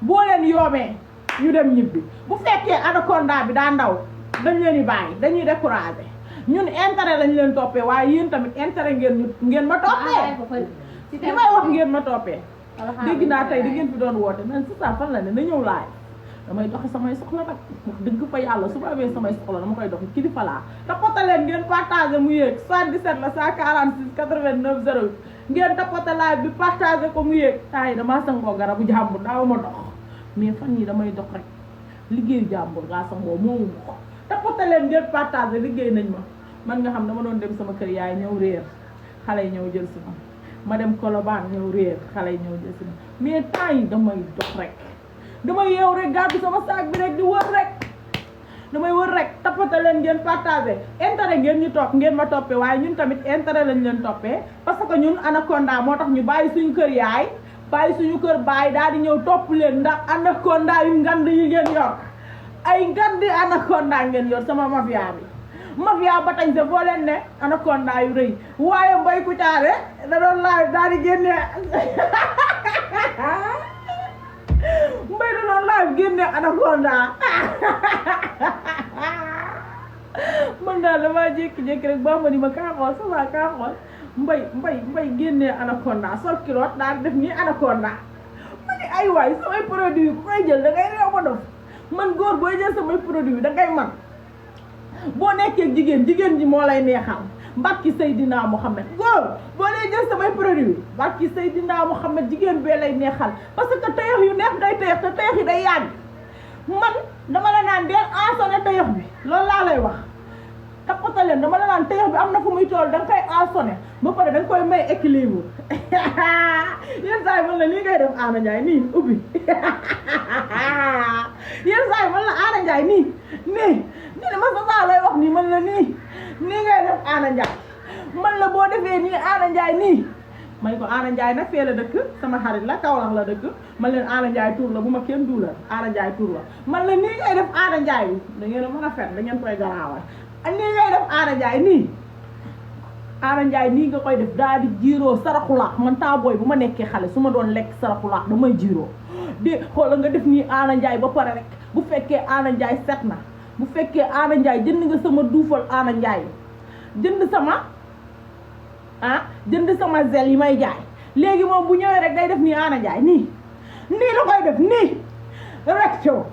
boo leen yoomee ñu dem ñibbi bu fekkee anaconda bi daa ndaw dañ leen di bàyyi dañuy décourager ñun intérêt lañ leen toppee waaye yéen tamit intérêt ngeen ma toppee li may wax ngeen ma toppee dégg naa tey da ngeen fi doon woote man si saa fan la ne na ñëw laay damay doxi samay soxla nag wax dëgg fa yàlla su ma amee samay soxla dama koy doxi kilifa laa tapote leen ngeen partagé mu yéeg 77 la 146 89 08 ngeen tapote live bi partagé ko mu yéeg tay damaa sangoo garabu jàmbur daaw ma dox mais fan yi damay dox rek liggéeyu jàmbur ngaa sangoo moomu ko tapote leen ngeen partagé liggéey nañ man nga xam dama doon dem sama kër yaay ñëw réer xale yi ñëw jël si ma dem Colobane ñëw réer xale yi ñëw jël si mais temps yi damay dox rek damay yeew rek gàddu sama saak bi rek di wër rek damay wër rek tapote leen ngeen partagé intérêt ngeen ñu topp ngeen ma toppee waaye ñun tamit intérêt lañ leen toppee parce que ñun anaconda moo tax ñu bàyyi suñu kër yaay bàyyi suñu kër baay daal di ñëw topp leen ndax anaconda yu ngand yi ngeen yor ay ngandi anaconda ngeen yor sama mafia bi mafia ba tañ sa boo leen ne anaconda yu rëy waaye Mbaye Kouthia da doon laaj daal di génne Mbaye da doon laaj génne anaconda man daal damaa jékki-jékki rek ba ma ni ma kaa xool ça va kaa xool Mbaye génne anaconda sol kiloot daal def nii anaconda ma ni ay waay samay produit ku koy jël da ngay réew ma dof man góor booy jël samay produit da ngay man boo nekkee jigéen ji moo lay neexal barki Seydina Mohamed góor boo dee jël samay produit barki Seydina Mohamed jigéen bee lay neexal parce que tayox yu neex day tayox te tayox yi day yàgg man dama la naan deel asone tayox bi loolu laa lay wax tappata leen dama la naan tayox bi am na fu muy tool da nga koy asone ba pare da nga koy may équilibre yenn saa yi man la lii ngay def Ana Ndiaye nii ubbi yenn saa yi man la Ana Ndiaye nii ma sa saa lay wax nii man la nii ngay def Ana Ndiaye man la boo defee nii Ana Ndiaye nii may ko Ana Ndiaye nag fee la dëkk sama xarit la Kaolack la dëkk man leen Ana Ndiaye tur la bu ma kenn duulal Ana Ndiaye tur la man la nii ngay def Ana Ndiaye bi da ngeen a mën a fen da ngeen koy garaawal nii ngay def Ana Ndiaye nii Ana Ndiaye nii nga koy def daal di jiiroo saraxulaax man taa booy bu ma nekkee xale su ma doon lekk saraxulaax damay jiiroo de xoolal nga def nii Ana Ndiaye ba pare rek bu fekkee Ana Ndiaye set na bu fekkee Ana Ndiaye jënd nga sama duufal Ana Ndiaye jënd sama zel yi may jaay léegi moom bu ñëwee rek day def nii Ana Ndiaye nii la koy def nii rek coow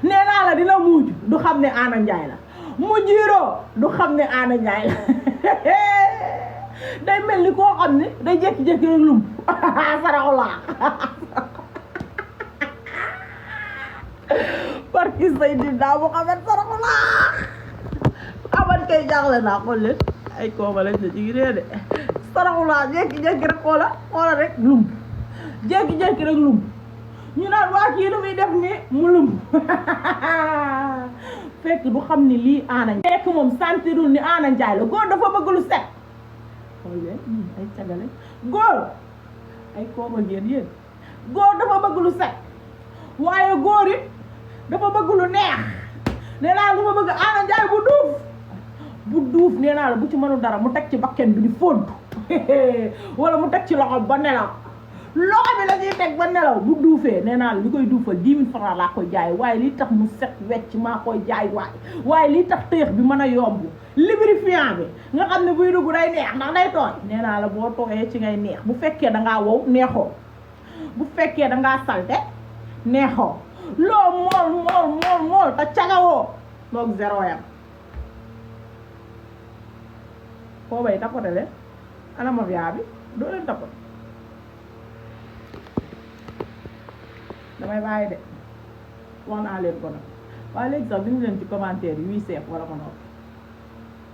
nee naa la dina muuj du xam ne Ana Ndiaye la mu jiiroo du xam ne Ana Ndiaye la day mel ni koo xam ne day jékki-jékki rek lum saraxulaa barki Seydina Muhammad saraxulaa aman kay jaaxle naa xool leen ay kooma lañ sa jigi ree de saraxulaa jékki-jékki rek xoola rek lum jékki-jékki rek lum ñu naan waa kii lu muy def ni mu lum fekk du xam ni lii Ana Ndiaye fekk moom sentirul ni Ana Ndiaye la góor dafa bëgg lu set xool leen ay cagale góor ay kooma yéen góor dafa bëgg lu set waaye góor it dafa bëgg lu neex nee naa lu ma bëgg Ana Ndiaye bu duuf nee naa la bu ci mënul dara mu teg ci bakken bi di fóot wala mu teg ci loxo ba nelaw loxo bi la ñuy teg ba nelaw bu duufee nee naa la li koy duufal 10 000 francs laa koy jaay waaye li tax mu set wecc maa koy jaay waaye li tax tëyëx bi mën a yomb lubrifiant bi nga xam ne buy dugg day neex ndax day tooy nee naa la boo tooyee ci ngay neex bu fekkee dangaa wow neexoo bu fekkee dangaa salte neexoo loo mool te cagawoo loog zéro yam koo bay tapote leen ana mafia bi doo leen tapote damay bàyyi de wax naa leen ko nag waaye léegi sax bind leen ci commentaire yi 8 chef wala ma noppi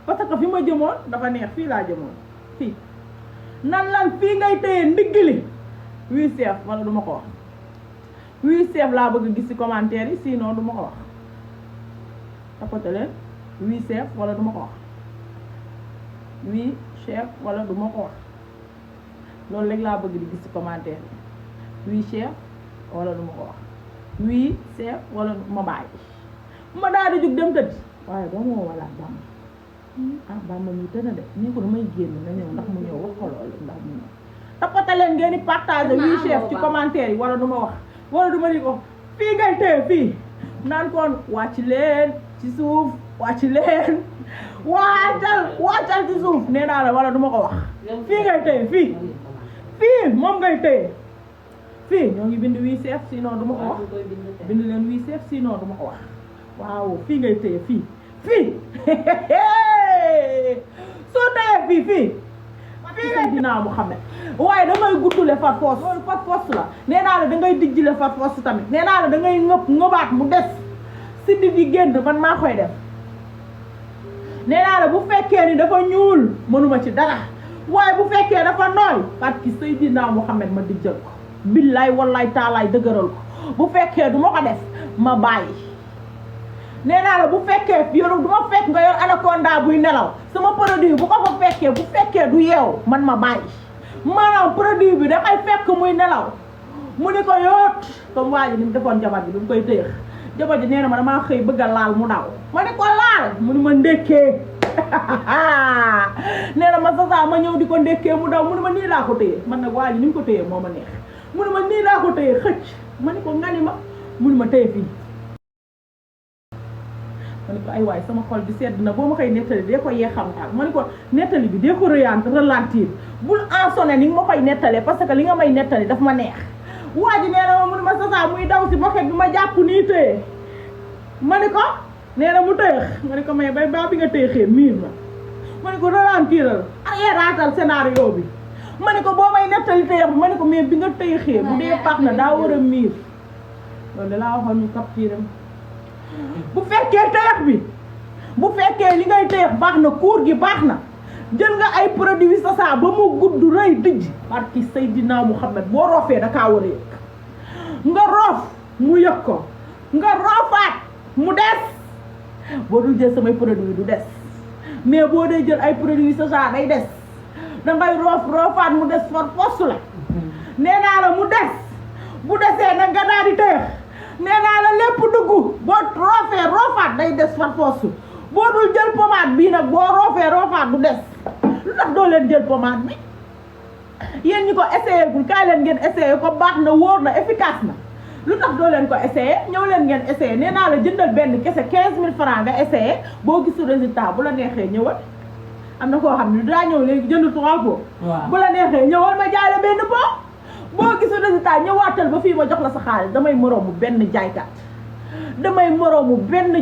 parce que fi ma jëmoon dafa neex fii laa jëmoon fii nan lan fii ngay téye ndigg li 8 chef wala du ma ko wax 8 chef laa bëgg gis ci commentaire yi sinon du ma ko wax tapote leen 8 chef wala du ma ko wax 8 chef wala du ma ko wax loolu léegi laa bëgg di gis ci commentaire yi 8 chef wala du ma ko wax 8 chef wala ma bàyyi ma daal di jug dem tëdd waaye ba moo wala Bamba ñu tëna de nii ko damay génn na ñëw ndax mu ñëw wax ko loolu ndax mu ñëw tapote leen ngeen di partager 8 chef ci commentaire yi wala du ma wax wala du ma ni ko fii ngay téye fii naan koon wàcc leen ci suuf wàcc leen wàccal ci suuf nee naa la wala du ma ko wax fii ngay téye fii moom ngay téye fii ñoo ngi bind wii chef sinon du ma ko wax bind leen wii chef sinon du ma ko wax waaw fii ngay téye fii soo téye fii ngay dinaa mu xam ne waaye dangay guddule far foos loolu far foos la nee naa la dangay dijjile far foos tamit nee naa la dangay ngëbaat mu des si di génn man maa koy def nee naa la bu fekkee ni dafa ñuul mënuma ci dara waaye bu fekkee dafa nooy parce que Seydina Muhammad ma dijjal ko billaay wallaay taalaay dëgëral ko bu fekkee du ma ko def ma bàyyi nee naa la bu fekkee yoru du ma fekk nga yor anaconda buy nelaw sama produit bu ko fa fekkee bu fekkee du yeew man ma bàyyi maanaam produit bi dafay fekk muy nelaw mu ni ko yoot comme waa ji ni mu defoon jabar bi bi mu koy tëyëx jabar ji nee na ma damaa xëy bëgg a laal mu daw ma ne ko laal mu ni ma ndékkee nee na ma sasa ma ñëw di ko ndékkee mu daw mu ni ma nii laa ko tëyee man nag waa ji ni mu ko tëyee moo ma neex mu ni ma nii laa ko tëyee xëcc ma ni ko ngani ma mu ni ma tëye fii ma ne ko ay waay sama xol bi sedd na boo ma koy nettali dee ko yee xam daal ma ne ko nettali bi dee ko ralentir bul ensonné ni nga ma koy nettalee parce que li nga may nettali daf ma neex waa ji nee na ma mu ne ma sasa muy daw si moket bi ma jàpp nii tëye ma ne ko nee na mu tëyex ma ne ko mais bay baa bi nga tëyexee miir ma ne ko ralentiral arrière scénario bi ma ne ko boo may nettali tëyex bi ma ne ko mais bi nga tëyexee bu dee baax na daa war a miir loolu da laa waxoon ñu capturé bu fekkee tëyex bi bu fekkee li ngay tëyex baax na kuur gi baax na jël nga ay produits sasa ba mu gudd rëy dijj barki Seydina Muhammad boo roofee da kaa war a yëg nga roof mu yëg ko nga roofaat mu des boo dul jël samay produits du des mais boo dee jël ay produits sasa day des dangay roofaat mu des for postu la nee naa la mu des bu desee nag nga daal di tëyex nee naa la lépp dugg boo roofee roofaat day des far postu boo dul jël pommade bii nag boo roofee roofaat du des lu tax doo leen jël pommade bi yéen ñi ko essayé gul kaay leen ngeen essayé ko baax na wóor na efficace na lu tax doo leen ko essayé ñëw leen ngeen essayé nee naa la jëndal benn kese 15000 francs nga essayé boo gisul résultat bu la neexee ñëwal am na koo xam ne daa ñëw léegi jënd 3 pots bu la neexee ñëwal ma jaay la benn pot boo gisul résultat ñëwaatal ba fii ma jox la sa xaalis damay moroomu benn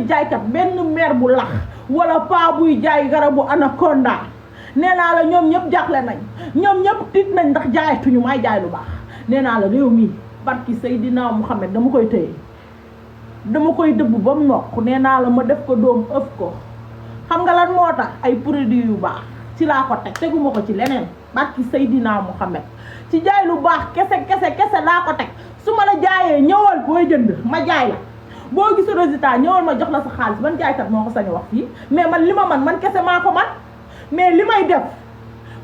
jaaykat benn mère bu lax wala paa buy jaay garabu anaconda nee naa la ñoom ñëpp jaaxle nañ ñoom ñëpp tiit nañ ndax jaayatuñu may jaay lu baax nee naa la réew mi barki Seydina Muhammad dama koy téye dama koy dëbb ba mu nokk nee naa la ma def ko doom ëf ko xam nga lan moo tax ay produits yu baax ci laa ko teg teguma ko ci leneen barki Seydina Muhammad ci jaay lu baax kese laa ko teg su ma la jaayee ñëwal booy jënd ma jaay la boo gisul résultat ñëwal ma jox la sa xaalis ban jaaykat moo ko sañ wax fii mais man li ma man kese maa ko man mais li may def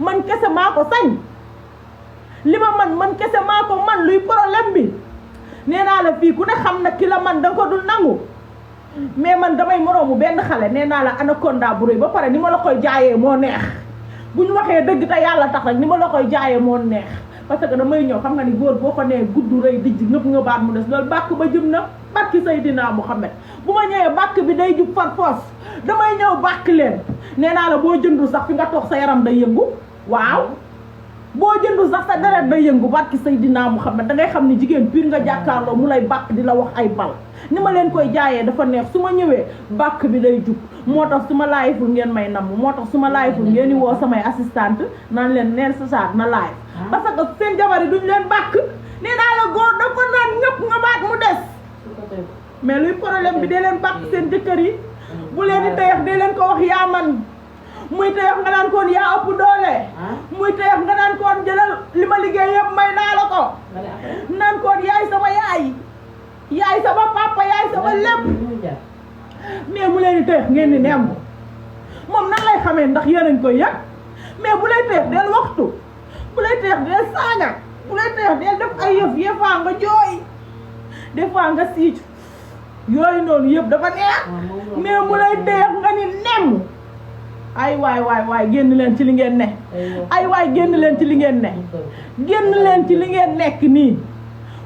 man kese maa ko sañ li ma man kese maa ko man luy problème bi nee naa la fii ku ne xam na ki la man danga ko dul nangu mais man damay moroomu benn xale nee naa la anaconda bu rëy ba pare ni ma la koy jaayee moo neex bu ñu waxee dëgg te yàlla tax rek ni ma la koy jaayee moo neex parce que damay ñëw xam nga ni góor boo ko nee gudd rëy dijj nga baat mu des loolu bàkk ba jëm na barki Seydina Muhammad bu ma ñëwee bàkk bi day jub far foos damay ñëw bàkk leen nee naa la boo jëndu sax fi nga toog sa yaram day yëngu waaw boo jëndu sax sa deret day yëngu barki Seydina Muhammad da ngay xam ni jigéen pire nga jàkkaarloo mu lay bàkk di la wax ay bal ni ma leen koy jaayee dafa neex su ma ñëwee bàkk bi day jub moo tax su ma laayiful ngeen may namm moo tax su ma laayiful ngeen di woo samay assistante naan leen neen sa saak na laayif parce que seen jabar yi duñ leen bàkk nee naa la góor da ko naan ñëpp nga baat mu des mais luy problème bi dee leen bàkk seen jëkkër yi bu leen di teyex dee leen ko wax yaa man muy teyex nga naan koon yaa ëpp doole muy teyex nga naan koon jëlal li ma liggéey yëpp may naa la ko naan koon yaay sama yaay sama papa yaay sama lépp mais mu leen di teyex ngeen di nemb moom nan lay xamee ndax yéen a ngi koy yëg mais bu lay teyex del waxtu bu lay teyex del saaga bu lay teyex del def ay yëf yëfaa nga jooy des fois nga siicu yooyu noonu yëpp dafa neex mais mu lay teyex nga ni nemm ay waay génn leen ci li ngeen ne ay waay génn leen ci li ngeen ne génn leen ci li ngeen nekk nii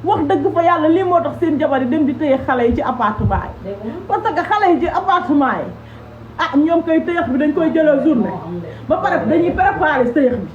wax dëgg fa yàlla lii moo tax seen jabar yi dem di tëye xale yi ci appartement yi parce que xale yi ci appartement yi ah ñoom koy tëyex bi dañ koy jëlal journée ba pare dañuy préparer tëyex bi